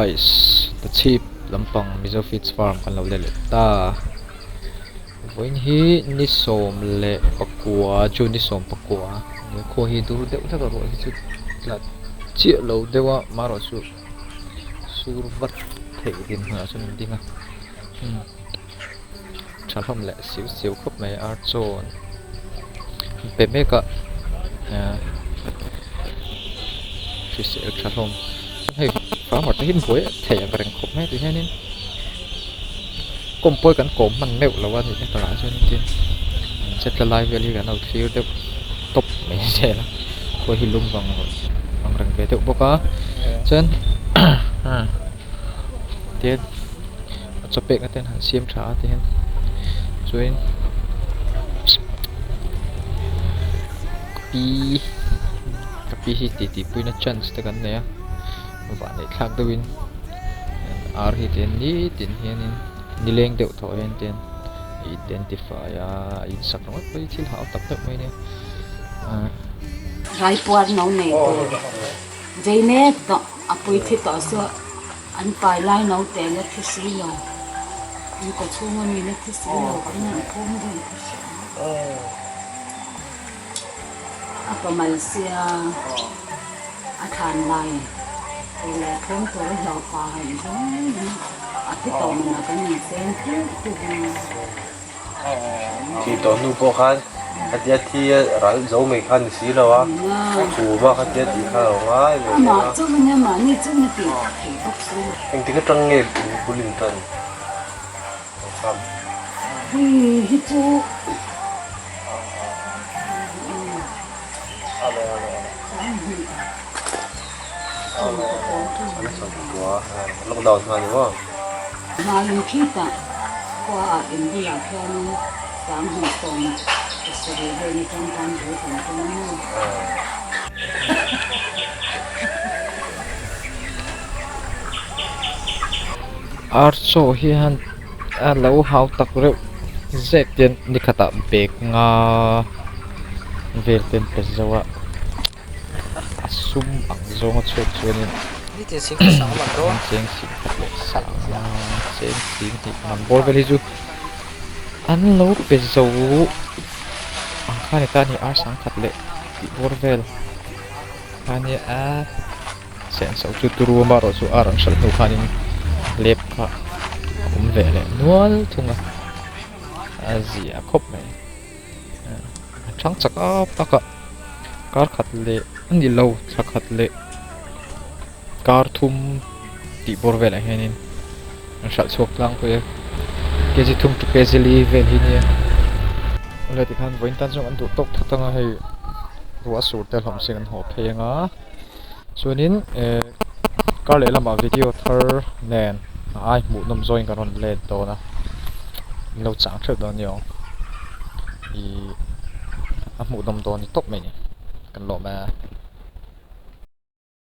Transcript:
Guys, the chhip lampang Mizo Feeds Farm kan lo let leh ta. Vawiin hi ni 19, June ni 19 nia khua hi dur deuh hlek a ruah hi chu tla chiah lo deuh a marawh chu sur vat theih din hmunah chuan an ding a umm tha hlawm leh siu siu khawp mai ar chaw an pe mek a ahh hrisel tha hlawm chuan hei farmer te hi an buai thei ang reng khawp mai ti hianin kawm pawi kan kawm hman meuh lo a nih takah chuan tin an che tla lai vel hi kan lo thlir deuh tawp mai zel a khawi hi lum vang ang reng ve deuh bawk a chuan tin a chaw pek na te an han siam tha a tihian chuan ka pi ka pi hi titi puina chance te kan nei a vah neih thlak deuhin ar hi tihian nitin hianin nileng deuh tawh hian tihian identify a insak ringawt pawh hi thil hau tak deuh mai ania ah. Raipuar no nei tur vei mek tawh a pui thi tawh chu an pai lai no te la thi si lo an kaw chhunga mi la thi si lo an han phum deuh kha hria a pamal sia a thlan lai leh phum tur a hlauh pah haih zawng a thi tawh manah kan inseng tluk tluk a. Thih tawh hnu pawh khan khatia thi a ral zo mai kha ni si lo a, chhum a khatia tih kha a lo ngai ve zel a. Engtik atang nge bul in tan ang kham? Lockdown hma ni maw? Hmain khitah khuaah in bulah khianin 27 vel atang khan bul kan tum a ni. Ar chaw hian a lo hau tak reuh zet hian nikhatah bag nga vel te an pe zo a. A sum ang zawnga chhuak chuanin cheng sing khat leh sang cheng sing hnih man bawr vel hi chu an lo pe zo ang kha ni ta a ni ar sang khat leh tih bawr vel kha nia a senso chu turu amaherawh chu ar an hralh hnu khanin lep kha a awm ve leh nual thung a a zia khawp mai. A chang chak a tak a kar khat leh a ni lo thla khat leh kar thum tih bawr velah hianin an hralh chhuak tlangpui a kg thum to kg li vel hi nia awle tikhan vawiin tan chuan an duh tawk thut anga hei ruah sur te hlawm sin an haw phei anga chuanin eh kar leh lamah video thar nen a ai hmuh nawm zawngin kan rawn let dawn a in lo chang theuh dawn aniang ih a hmuh nawm dawn ni tawp mai ni kan lawm e.